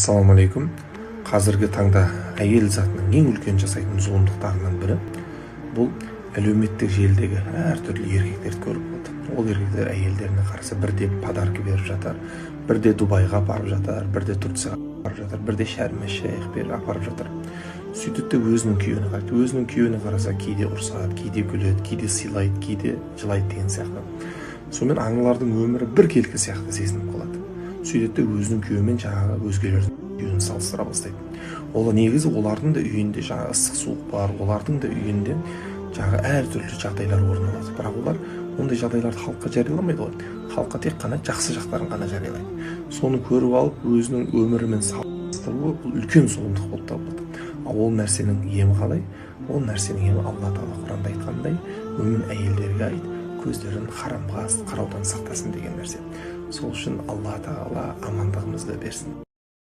Ассалаумағалейкум. Қазіргі таңда әйел затының ең үлкен жасайтын зұлымдықтарының бірі бұл әлеуметтік желідегі әртүрлі еркектерді көріп қалды. Ол еркектер әйелдеріне қараса бірде подарка беріп жатар, бірде Дубайға апарып жатар, бірде Турцияға апарып жатар, бірде Шәрм-әш-Шейх беріп апарып жатар. Сөйтеді де өзінің күйеуіне қарайды. Өзінің күйеуіне қараса, кейде ұрсады, кейде күледі, кейде сыйлайды, кейде жылайды деген сияқты. Сонымен аналардың өмірі біркелкі сияқты сезініп қалады. Сөйтеді де өзінің күйеуімен жаңағы өзгелердің күйеуін салыстыра бастайды. Ол негізі олардың да үйінде жаңағы ыстық суық бар, олардың да үйінде жаңағы әртүрлі жағдайлар орын алады. Бірақ олар ондай жағдайларды халыққа жарияламайды ғой. Халыққа тек қана жақсы жақтарын ғана жариялайды. Соны көріп алып, өзінің өмірімен салыстыру бұл үлкен зұлымдық болып табылады. Ал ол нәрсенің емі қалай? Ол нәрсенің емі Алла Тағала Құранда айтқандай, мүмін әйелдерге айт, көздерін харамға қараудан сақтасын деген нәрсе. Сол үшін Алла Тағала амандығымызды берсін.